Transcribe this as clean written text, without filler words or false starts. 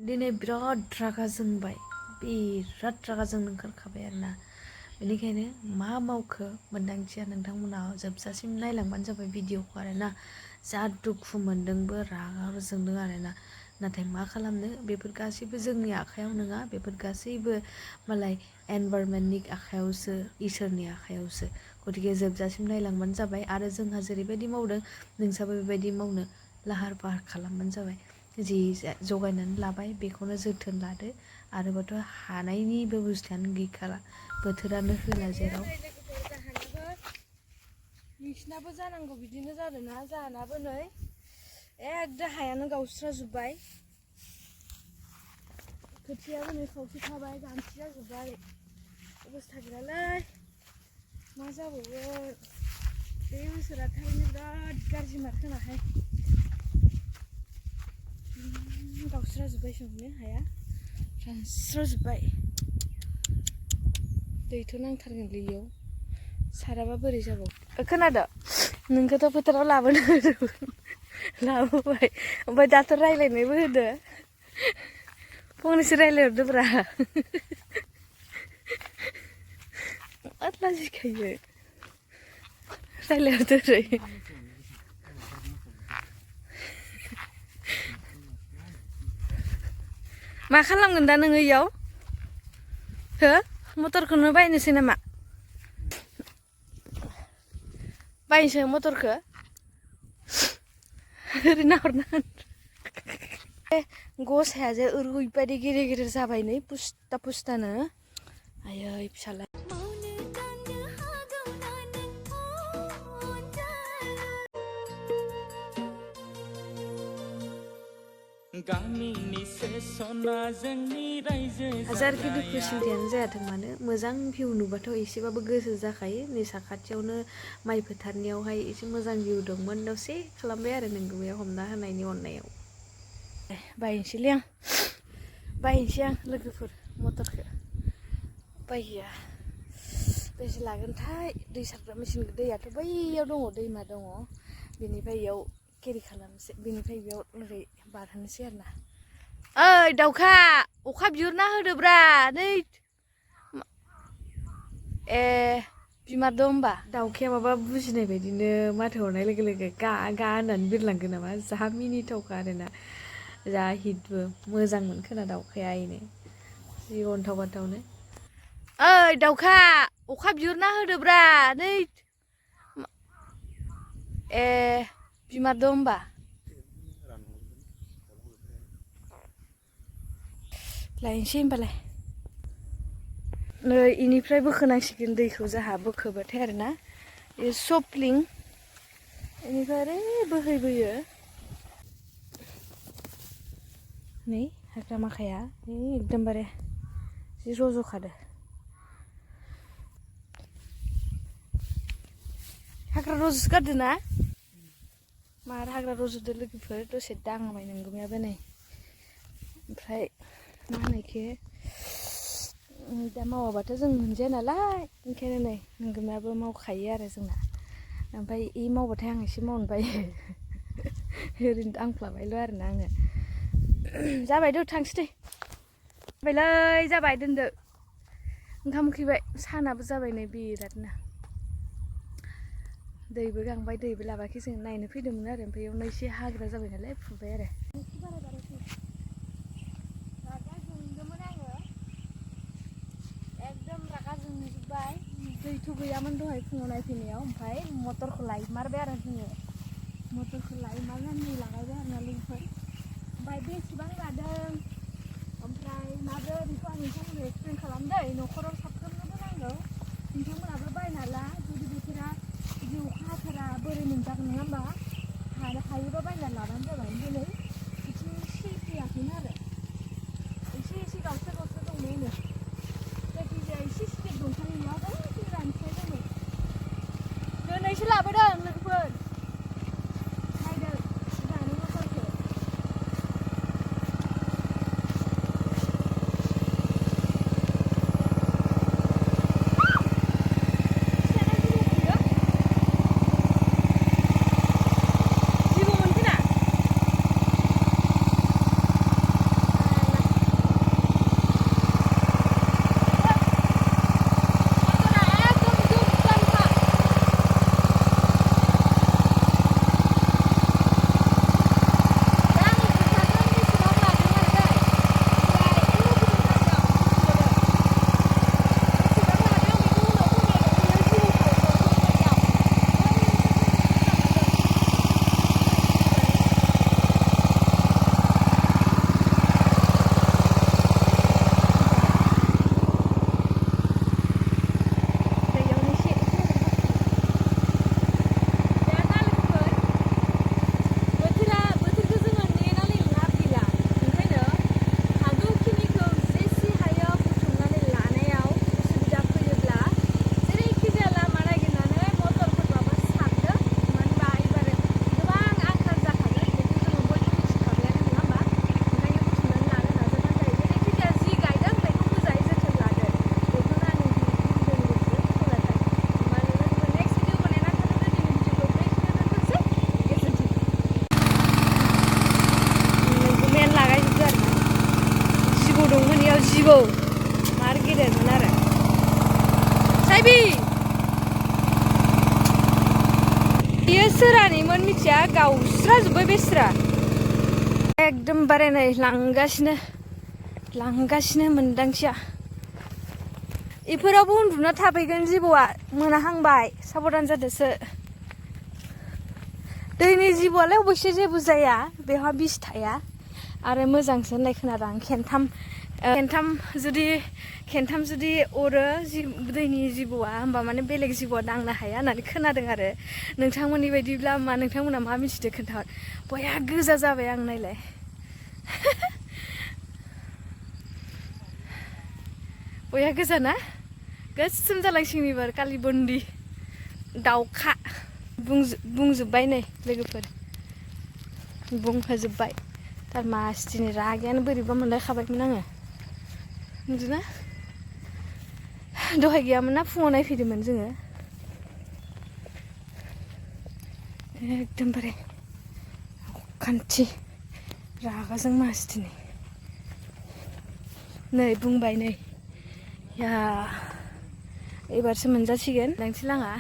दिनै बिराद रागा जोंबाय, बिराद रागा जोंनो ओंखारखाबाय आरोना। बेनिखायनो मा मावखो मोन्दांथिया नोंथांमोना जोबजासिम नायलांबानो जाबाय भिडिअखौ आरोना। जा दुखु मोनदोंबो रागाबो जोंदों आरोना। नाथाय मा खालामनो, बेफोर गासैबो जोंनि आखायाव नङा, बेफोर गासैबो मालाय एनभायरनमेन्टनि आखायावसो, इसोरनि आखायावसो। गतिके जोबजासिम नायलांबानो जाबाय आरो जोंहा जेरैबायदि मावदों नोंसाबो बेबायदि मावनो लाहार फाहार खालामबानो जाबाय। जि जगायनानै लाबाय बेखौनो जोथोन लादो, आरोबाथ' हानायनि बेबस्थायानो गैखाला, बोथोरानो होला जेराव। नोंसिनाबो जानांगौ बिदिनो जादोंना, जाहानाबो नै एकदम हायानो गावस्राजोब्बाय, खोथियाबो नै खावसे थाबाय, गांसो जाजोब्बाय, अबस्था गैयालै, मा जाबावगोन। बे बोसोरा थारैनो बिराद गाज्रि मारखोनाहाय, गावस्राजोब्बाय संनो हाया, रानस्राजोब्बाय। दैथ' नांथारगोनलै इयाव, साराबा बोरै जाबावो। खोनादों? नोंखौथ' फोथाराव लाबोनो होदोंमोन, लाबोबाय, ओमफ्राय दाथ' रायलायनोबो होदो, फंनैसो रायलायहरदोब्रा। मार लाजिखायो, रायलायहरदो ओरै। मा खालामगोन दा नोङो इयाव? हो? मटरखौनो बायनोसै नामा? बायनोसै मटरखौ? ओरैनो हरनांगोन। गसाया जे ओरैबायदि गिदिर गिदिर जाबाय नै, पुस्ता पुस्तानो। आयै फिसाला। हाजारखि दुखु सिन्थायानो जायाथों मानो, मोजां भिउ नुबाथ' एसेबाबो गोसो जाखायो। नै साखाथियावनो माइ फोथारनियावहाय एसे मोजां भिउ दंमोन, दसे खालामबाय आरो नोंगुमैया हमना होनायनि अननायाव। बायनोसैलै आं, बायनोसै आं लोगोफोर मटरखौ। उपाय गैया, बेसे लागोनथाय। दै सारग्रा मेसिन, दैयाथ' बैयाव दङ, दैमा दङ, बेनिफ्राय इयाव केरि खालामनोसै, बेनिफ्राय बेयाव ओरै बारहोनोसै आरोना। ओइ दाउखा, अखा बिहरना होदोब्रा नै। ए बिमार दं होमबा? दाउखाया माबा बुजिनाय बायदिनो माथो हरनाय लोगो लोगो गा गा होननानै बिरलांगोन नामा, जा मिनिथावखा आरोना। जा हिटबो मोजां मोनखोना दाउखाया आइनो, जि अन्थाव बाथावनो। ओइ दाउखा, अखा बिहरना होदोब्रा नै। ए बिमार दं होमबा? लायनोसै होमबालाय। नै इनिफ्राय बोखोनांसिगोन दैखौ, जाहा बोखोबाथाय आरोना। बे सफ्लिं, बेनिफ्राय ओरै बोहैबोयो। नै हाग्रा माखाया एकदमबारे जि रज'खादो। हाग्रा रज'सोगारदो ना? मार हाग्रा रज'दो लोगोफोर, दसे दांबाय नोंगुमैयाबो नै। ओमफ्राय मा होनो इखो, दा मावाबाथ' जों मोनजाया नालाय, ओंखायनो नै नोंगुमैयाबो मावखायो आरो जोंना। ओमफ्राय इ मावबाथाय आं एसे मावनो बायो, ओरैनो दांफ्लाबायल' आरोना आङो। जाबाय द' थांसै दे। जाबायलै, जाबाय दोनदो। ओंखाम उखैबाय, सानाबो जाबाय नै बिरादनो। दैबो गांबाय, दैबो लाबाखै, जों नायनो फैदोंमोन आरो, ओमफ्राय इयावनो एसे हाग्रा जाबाय नालाय फुबाय आरो। रागा जोंदोंमोन आङो, एकदम रागा जोंजोब्बाय। दैथ' गैयामोन दहाय फुङाव नायफैनायाव, ओमफ्राय मटरखौ लायमारबाय आरो जोङो। मटरखौ लायमारनानै लागायबाय आरोना लोगोफोर। ओमफ्राय बेसेबां लादों, ओमफ्राय माबोरै, बेखौ आं नोंथांमोननो एक्सप्लेन खालामदै। न'खराव साफ्रोमनोबो नांगौ, नोंथांमोनाबो बायना, जुदि बोथोरा बिदि अखा हाथारा बोरै मोनजागोन नङा होमबा? हायोबा बायना लाबानो जाबाय। ओमफ्राय नै बिथिं फैयाखैनो आरो, एसे एसे गावस्रा गावस्रा दं नै। जायखिजाया एसे स्पिड दंखायो, माबायदि रानस्राव जाबाय। दिनैसो लाबोदों लोगोफोर, नायदो जोंहानि मटरखौ। जिबौ मार गिदिरमोन आरो साइबि बेयो सोरानिमोन मिथिया गावस्राजोब्बाय बेस्रा एकदमबारे नै लांगासिनो मोनदांथिया इफोरावबो उन्दुना थाफैगोन जिबौआ मोनाहांबाय साबधान जादोसो दैनि जिबौआलाय अबयसे जेबो जाया बेहा बिस थाया आरो मोजांसो होननाय खोनादों आं खेनथाम जुदि अरो दैनि जिबौआ होमबा माने बेलेग जिबौआ दांनो हाया होननानै खोनादों आरो नोंथांमोननि बायदिब्ला नोंथांमोना मा मिथिदो खोन्थाहर बया गोजा जाबाय आं नायलाय बया गोजा ना गोसोम जालांसिगोन एबार कालिबन्दी दाउखा बुंजोब्बाय नै लोगोफोर बुंहोजोब्बाय तार मासथिनि रागायानो बोरैबा मोनलायखाबायमोन आङो नुदोंना दहाय गैयामोन ना फुङाव नायफैदोंमोन जोङो एकदमबारे अखान्थि रागाजों मासथिनि नै बुंबाय नै या एबारसो मोनजासिगोन लांथि लाङा